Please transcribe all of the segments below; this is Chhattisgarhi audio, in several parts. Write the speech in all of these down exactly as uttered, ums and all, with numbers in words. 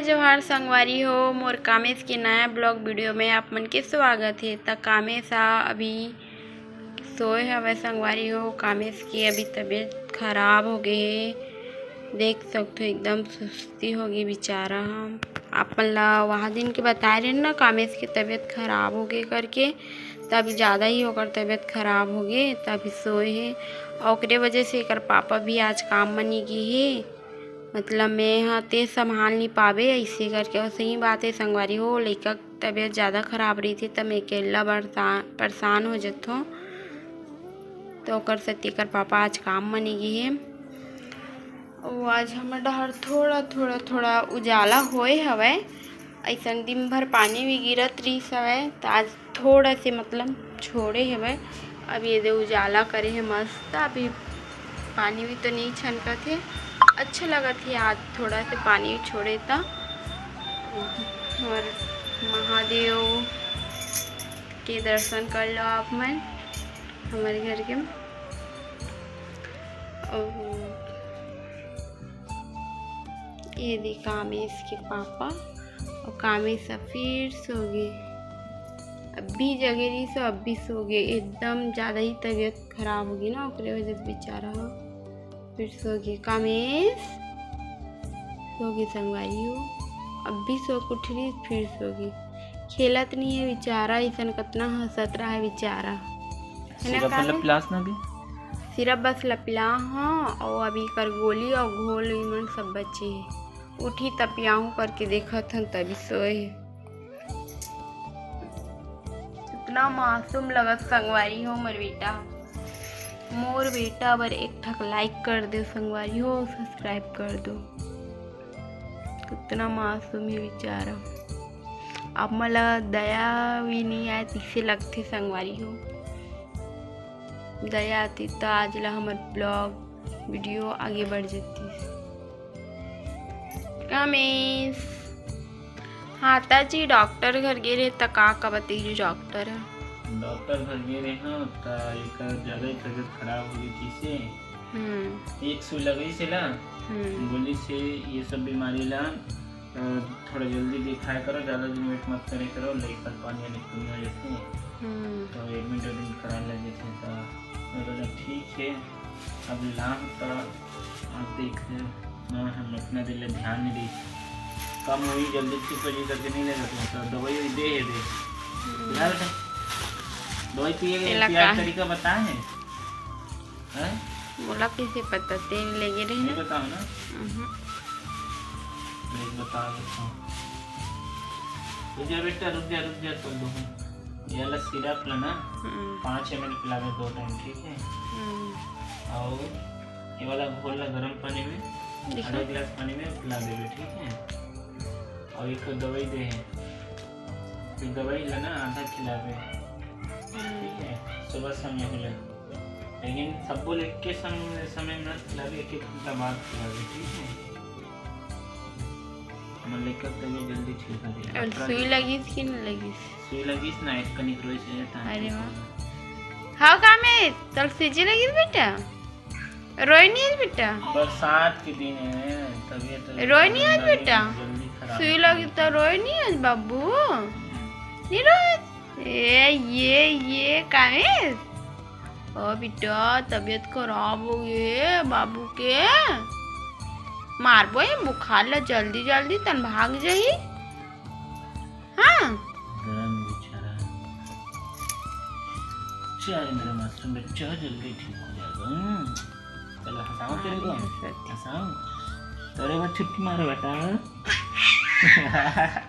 जोहार संगवारी हो, मोर कामेश के नया ब्लॉग वीडियो में आप मन के स्वागत हे। त कामेश ह अभी सोए हवय संगवारी हो। कामेश के अभी तबीयत खराब हो गे हे, देख सकथो एकदम सुस्ती हो गे बेचारा ह। आप मन ला वहाँ दिन के बताए रहे ना, कामेश के तबीयत खराब हो गे करके, त अभी ज़्यादा ही ओकर तबीयत खराब हो गे, त अभी सोए हे। अउ ओकरे वजह से एकर पापा भी आज काम म नी गे हे। मतलब मैं ह ते संभाल नी पाबे, अइसे करके। अउ सही बात हे संगवारी हो, लइका के तबीयत ज़्यादा खराब रहिथे त मैं अकेल्ला परेशान, परेशान हो जथों। त ओकर सेती एकर पापा आज काम म नी गे हे। अउ आज हमर डहर थोड़ा, थोड़ा, थोड़ा उजाला होए हवय। अइसन दिन भर पानी भी गिरत रिहिस हवय, त आज थोड़ा से मतलब छोड़े हवय। अब ये दे उजाला करे हे मस्त, अभी पानी भी तो नहीं छनकत हे, अच्छा लगत हे आज थोड़ा से पानी छोड़े त। और महादेव के दर्शन कर लो आप मन हमर घर के। और ये दे कामेश के पापा, अउ कामेश ह फिर सो गे। अभी जगे रहिस, अभी सो गे। एकदम ज़्यादा ही तबीयत खराब हो गे ना, ओकरे वजह से बेचारा ह फिर सो गे। कामेश सो गे संगवारी हो, अभी सो के उठिस, फिर सो गे। खेलत नहीं है बेचारा, अइसन कतना हंसत रहा है बेचारा, है ना सिरप वाला कामेश? पिलास ना दे। सिरप बस ला पिला हव, अउ अभी कर गोली अउ घोल इमन सब बचे हे। उठी त पियाहूँ करके देखत हन, तभी सोए हे। इतना मासूम लगत संगवारी हो मोर बेटा। मोर बेटा बर एक ठक लाइक कर दो संगवारी हो, सब्सक्राइब कर दो। कितना मासूम हे बेचारा। आप मन ला दया भी नहीं आए, तइसे लगथे संगवारी हो। दया आती त आज ला हमर ब्लॉग वीडियो आगे बढ़ जतिस। कामेश, हाँ ताजी डॉक्टर घर गे रहे त का का बतइस डॉक्टर ह? डॉक्टर घर गे रहे हव त एकर ज्यादा ही तबीयत खराब हो गई थी से। हम्म। एक सुई लगइस हे ला, हम्म। बोलिस हे ये सब बीमारी ला अ, थोड़ा जल्दी दिखाया करो, ज्यादा दिन वेट मत करे करो, लइका पानी वानी कमी हो जाती है। हम्म। तो एडमिट वेडमिट करा लगे थे तो मैं बोला ठीक है, अब लाम तो आप देख ले, मैं हम अपना दिल ध्यान नहीं दी, कम हुई जल्दी ठीक हो जी करके नहीं लेगा तुम तो दवाई वही दे है दे। हम्म। यार दवाई पिए तेला पिया का तरीका बताए हैं? हैं? मोला कइसे पता? तेन लेगे रहे नहीं ना। बताओ ना। उहुं। मैं बता देता हूँ। रुक जा बेटा, रुक जा, रुक जा, कर दो। ये वाला सिरप ला ना, हम्म। पाँच एम एल पिलावे दो टाइम, ठीक है? हम्म। और ये वाला घोल ला गरम पानी में, दिखा। आधा गिलास पानी में पिला देवे, ठीक है? और एक ठो दवाई दे है, फिर दवाई ला ना आधा खिलावे, हम्म। ठीक है? सुबह समय होले, लेकिन सबो ल एके समय, समय में मत खिलावे, एक एक घंटा बाद खिलावे, ठीक है? हमर लइका के तबीयत जल्दी ठीक हो जाए। और सुई लगिस कि नहीं लगिस? सुई लगिस ना, एक कनिक रोइस हे, ताकि अरे वाह। हाँ, का में तोर सुई लगिस बेटा? रोए नहीं आज बेटा? बरसात के दिन है, तबीयत रोए नहीं आज बेटा? जल्दी खराब सुई होती लगी है। तो रोए नहीं आज बाबू? हम्म। नहीं रोए? ए, ये, ये कामेश? ओ बेटा, तबीयत खराब हो गई है बाबू के। मारबो ये बुखार ला जल्दी जल्दी, तन भाग जाही। हाँ। गरम बेचारा। चल मेरा मासूम बच्चा, जल्दी ठीक हो जाएगा। हम्म। चलो हंसाओ तेरे को। हाँ, हंस सकते। हंसाओ। तोरे बाद छुट्टी मारो बेटा।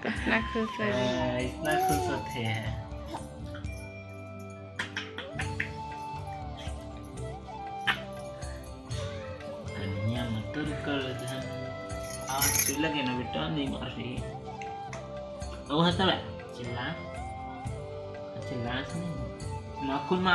कितना खुश हो रही है। हाँ, इतना खुश होते हैं। कन्हैया मत रुक कर ध्यान। आज सुई लगे ना बेटा, नहीं मार रही है। अब हंसता है, चिल्ला, चिल्ला से नहीं। नाखून में